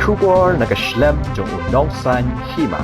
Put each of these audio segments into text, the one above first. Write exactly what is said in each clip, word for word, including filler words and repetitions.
Khubor na ka shlem jong u nongsaiñ hima.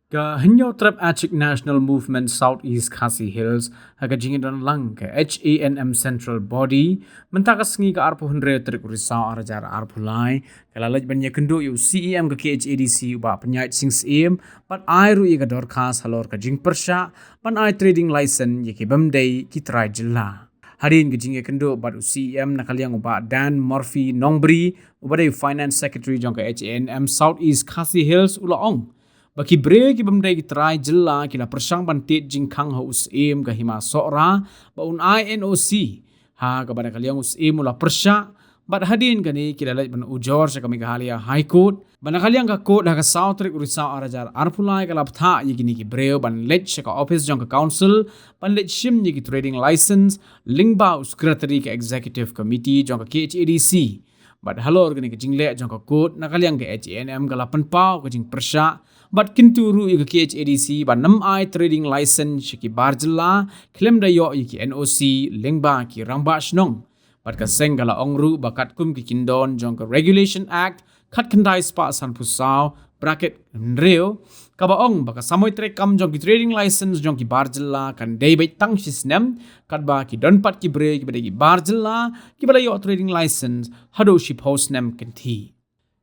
Ka Hynñiewtrep Achik National Movement South East Khasi Hills ha ka jingdon lang ka H A N M Central Body mynta ka sngi ka arphew hynriew tarik u Risaw ar hajar arphew lai ka la leit ban ïakynduh ïa u C E M ka K H A D C u Bah Pynïaid Sing Syiem bad ai ruh ïa ka dorkhas halor ka jingpyrshah ban ai trading license ïa ki bym dei ki trai jylla. Hadien ka jingïakynduh bad u C E M na ka liang u Bah Dan Murphy Nongbri uba dei u Finance Secretary jong ka H A N M South East Khasi Hills u la ong ba ki briew ki bym dei ki trai jylla ki la pyrshang ban tied jingkhang ha u Syiem ka Hima Sohra ba un ai N O C ha kaba na ka liang u Syiem u la pyrshah bad hadien kane ki la leit ban ujor sha ka Meghalaya High Court. Ba na ka liang ka court ha ka saw tarik u Risaw ar hajar arphew lai ka la bthah ïa kine ki briew ban leit sha ka office jong ka council ban leit shim ïa ki trading license lyngba u secretary ka executive committee jong ka K H A D C. Bad halor kane ka jingleh jong ka court na ka liang ka H A N M ka la pynpaw ka jingpyrshah bad kyntu ruh ïa ka K H A D C ban ym ai trading license sha ki bar jylla khlem da ïoh ïa ki N O C lyngba ki rangbah shnong. Bad ka seng ka la ong ruh ba katkum ki kyndon jong ka Regulation Act khatkhyndai spah sanphew saw bracket hynriew kaba ong ba ka samoi treikam jong ki trading license jong ki bar jylla kan dei beit tang shi snem katba ki don pat ki briew kiba dei ki bar jylla kiba la ïoh trading license haduh shiphew snem kynthih.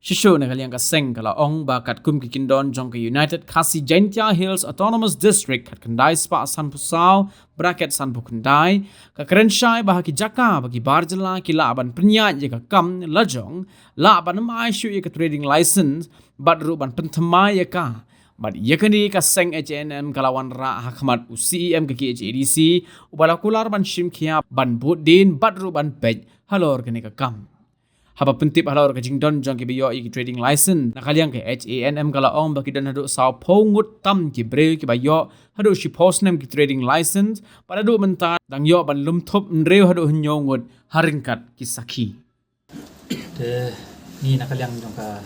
Shisha na ka liang ka seng ka la ong ba katkum ki kyndon jong ka United Khasi Jaintia Hills Autonomous District khatkhyndai spah sanphew saw bracket sanphew khyndai ka kren shai ba ha ki jaka ba ki bar jylla ki lah ban pynïaid ïa ka kam lajong lah ban ym ai shuh ïa ka trading license bad ruh ban pynthymmai ïa ka. Bad ïa kane ka seng H A N M ka la wanrah ha khmat u C E M ka K H A D C uba la kular ban shim khia ban bud dien bad ruh ban peit halor kane ka kam. Haba pyntip halor ka jingdon jong kiba ïoh ïa ki trading license na ka liang ka H A N M ka la ong ba ki don haduh sawphew ngut tam ki briew kiba ïoh haduh shiphew snem ki trading license bad haduh mynta dang ïoh ban lum thup hynriew haduh hynñiew ngut ha ryngkat ki sakhi. Te ngi na ka liang jong ka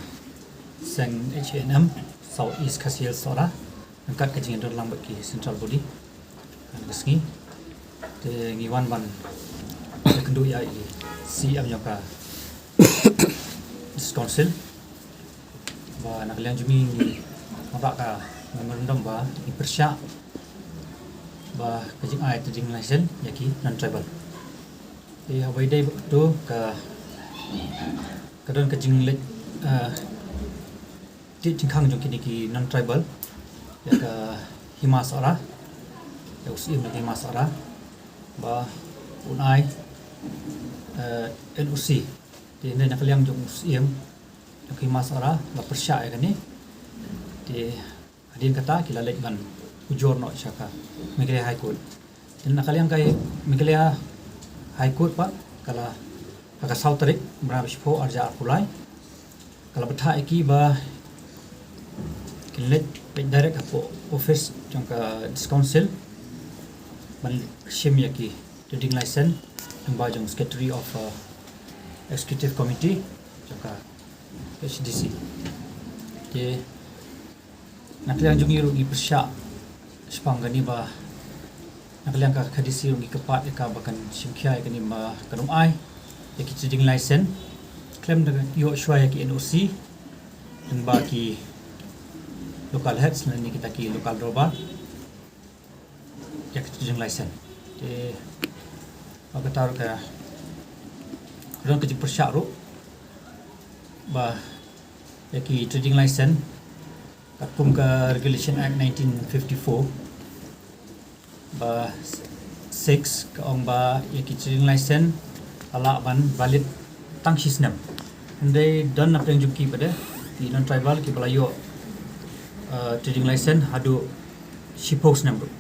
seng H A N M South East Khasi Hills Sohra ryngkat ka jingdon lang bad ki central body. Kan ka sngi te ngi wan ban ïakynduh ïa i C E M jong ka District Council ba na ka liang jong ngi ngi wanrah ka memorandum ba ngi pyrshah ba ka jingai trading license ïa ki non tribal. Te haba ïadei bad kato ka ka don ka jingleit, eh, tied jingkhang jong kine ki non tribal ïa ka Hima Sohra, ïa u Syiem jong ka Hima Sohra ba un ai, eh, N O C. Te hynrei na ka liang jong u Syiem jong ka Hima Sohra la pyrshah ïa kane. Te hadien kata ki la leit ban ujor noh sha ka Meghalaya High Court. Te na ka liang ka Meghalaya High Court pat ka la ha ka saw tarik bnai ba shiphew ar hajar arphew lai ka la bthah ïa ki ba kin leit, leit direct hapoh office jong ka District Council ban shim ïa ki trading license lyngba jong Secretary of, uh, Executive Committee jong ka H D C. Te na ka liang jong ngi ruh ngi pyrshah shaphang kane ba na ka liang ka K H D C ruh ngi kyrpad ïa ka ba kan shim khia ïa kane ba kan ym ai ïa ki trading license khlem da ïoh shuwa ïa ki N O C lyngba ki local heads lane kita ki local dorbar ïa ki trading license. Te ba kata ruh ka don ka jingpyrshah ruh ba ïa ki trading license katkum ka Regulation Act nineteen fifty-four ba six ka ong ba ïa ki trading license ka lah ban valid tang shi snem. Hynrei don na pdeng jong ki pat de ki non tribal kiba la ïoh, eh, trading license haduh shiphew snem ruh.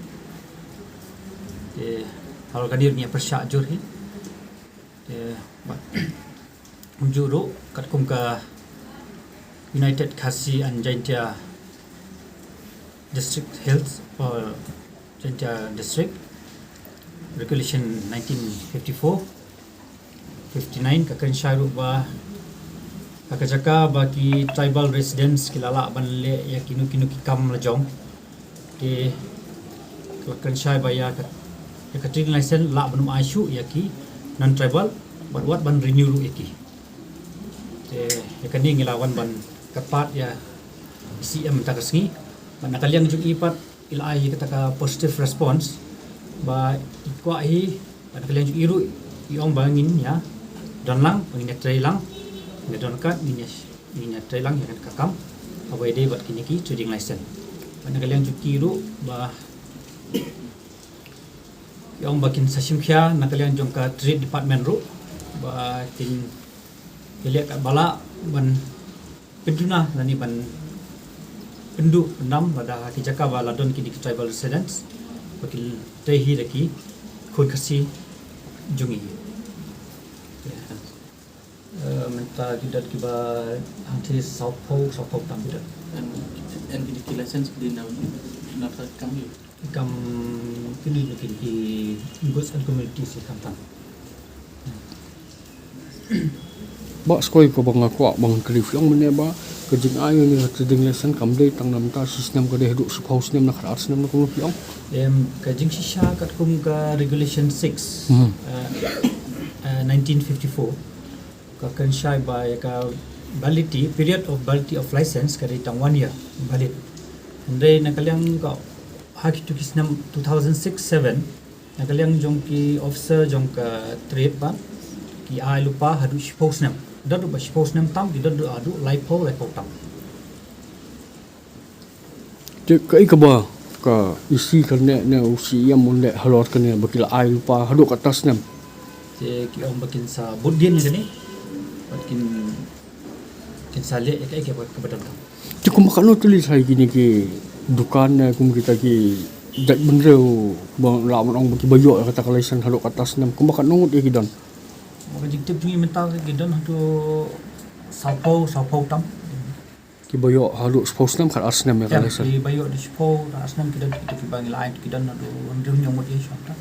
Te halor kane ruh ngi ïa pyrshah jur hi. Te bad kumjuh ruh katkum ka United Khasi and Jaintia District Hills or Jaintia District Regulation nineteen fifty-four, fifty-nine ka kren shai ruh ba ha ka jaka ba ki tribal residents ki la lah ban leh ïa kino kino ki kam lajong. Te ka la kren shai ba ïa ka, ïa ka trading license lah ban ym ai shuh ïa ki non tribal bad wat ban renew ruh ïa ki. Te ïa kane ngi la wan ban kyrpad ïa C M mynta ka sngi. Bad na ka liang jong i pat i la ai ïa kata ka positive response ba i kwah hi, bad na ka liang jong i ruh i ong ba ngin ïa don lang, ba ngin ïa trei lang, ngin ïa don kat, ngin ïa, ngin ïa trei lang ïa kane ka kam kaba ïadei bad kine ki trading license. Bad na ka liang jong ki ruh ba i ong ba kin sa shim khia na ka liang jong ka Trade Department ruh ba kin leh katba lah ban pynduna lane ban pynduh pyndam lada ha ki jaka ba la don kine ki tribal residents ba kin trei hi da ki khun Khasi jong ngi. Eh, mynta ki don kiba hangtei sawphew, sawphew tam ki don. And, and ki, ki license ki dei na, na ka kam ki? Kam kine ki, ki goods and commodities ki kam tam. Ba skoi ko ba nga kwah ban kylli phi ong mynne ba ka jingai ïa ka trading license kam dei tang na mynta shi snem, ka dei haduh shiphew snem ne khatar snem ne kumno phi ong? Em, ka jingshisha katkum ka Regulation six, Hmm. eh, eh, nineteen fifty-four, ka kynshai ba ïa ka validity, period of validity of license ka dei tang one year valid. Hynrei na ka liang ka ha kito ki snem two thousand six seven, na ka liang jong ki officer jong ka trade pat ki ai lypa haduh shiphew snem. Don ruh ba shiphew snem tam, ki don ruh haduh laiphew, laiphew tam. Te kaei kaba ka E C kane ne u C M un leh halor kane ba ki la ai lypa haduh katta snem? Te ki ong ba kin sa bud dien ïa kane bad kin, kin sa leh ïa kaei kaba, kaba donkam. Te kumba katno tylli sa ïa kine ki dukan ne kum kita ki jaitbynriew ba lah ban ong ba kiba ïoh ïa kata ka license haduh katta snem, kumba katno ngut ïa ki don? Ba ka jingtip jong ngi mynta ki don haduh sawphew, sawphew tam. Kiba ïoh haduh shiphew snem, khatar snem ïa ka license. Kiba ïoh haduh shiphew, khatar snem ki don, kita kiba ngi la ai ki don haduh hynriew hynñiew ngut ïa shong ta.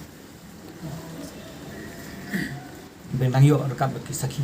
Bad dang ïoh ryngkat bad ki sakhi.